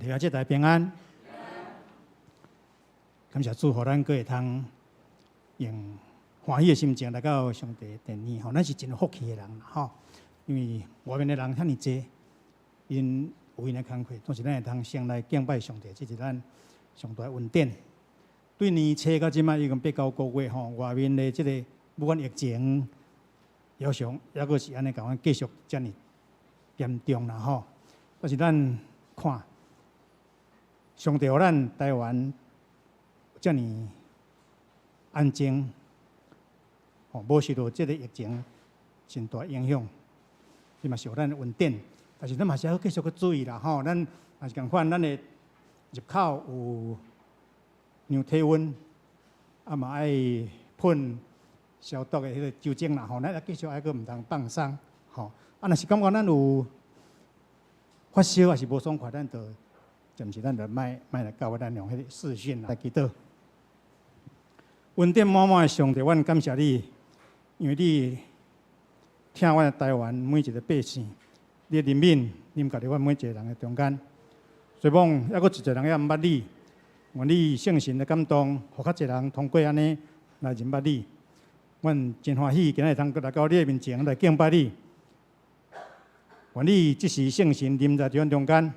弟兄姊妹平安，感謝主，予咱閣會通用歡喜的心情來到上帝殿裡吼，咱是真有福氣的人吼，因為外面的人遐爾濟，𪜶有𪜶的工課，總是咱會通先來敬拜上帝，這是咱上大的恩典。對年初到這擺已經八九個月吼，外面的這個不管疫情，猶常猶閣是按呢共款繼續遮爾嚴重啦吼。但是咱看，上帝予咱台灣遮爾安靜，吼，無受到這個疫情真大影響，這嘛是予咱的恩典。但是咱嘛是愛繼續去注意啦吼，咱也是仝款，咱的入口有量體溫，啊嘛愛噴消毒的彼個酒精啦吼，咱也繼續愛閣毋通放鬆吼。啊，若是感覺咱有發燒抑是無爽快，咱就暫時咱就莫莫來教會，咱用彼個視訊來祈禱。恩典滿滿的上帝，阮感謝你，因為你疼阮的台灣每一個百姓，你的憐憫臨到佇阮每一個人的中間。雖罔猶閣真濟人猶毋捌你，願你聖神的感動，予較濟人通過按呢來認捌你。阮真歡喜，今仔日通閣來到你的面前來敬拜你。願你這時聖神臨在佇阮中間，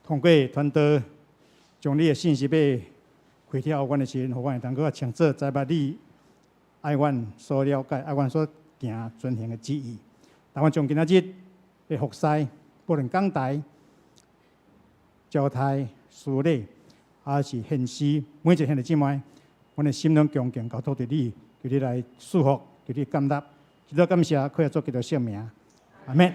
通過傳道，將你的信息欲開啟予阮的心，予阮會當閣較清楚知捌你愛阮所了解、愛阮所行遵行的旨意。但阮將今仔日的服侍，無論講台、交代、司禮，抑是獻詩，每一個兄弟姊妹，阮的心攏恭敬交託佇你，求你來賜福，求你感納，祈禱感謝，靠耶穌基督聖名，阿們。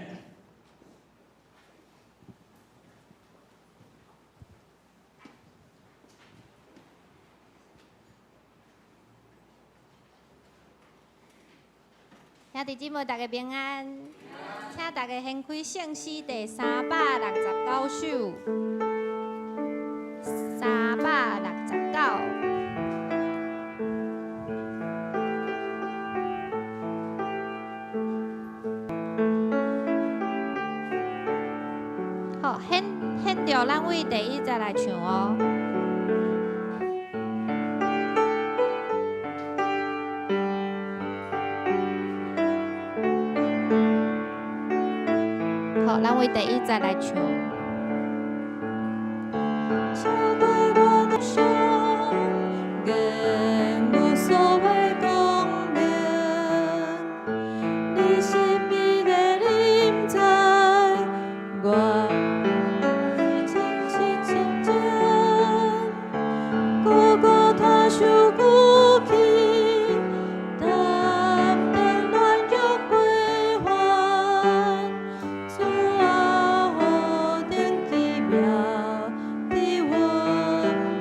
兄弟姊妹，大家平安，請大家掀開聖詩第369首，369。好，現現著咱對第一節來唱哦。好，咱對第一節來唱。超過我的想，更無所謂講明。你神秘的臨在，我真心心情，孤孤他受苦。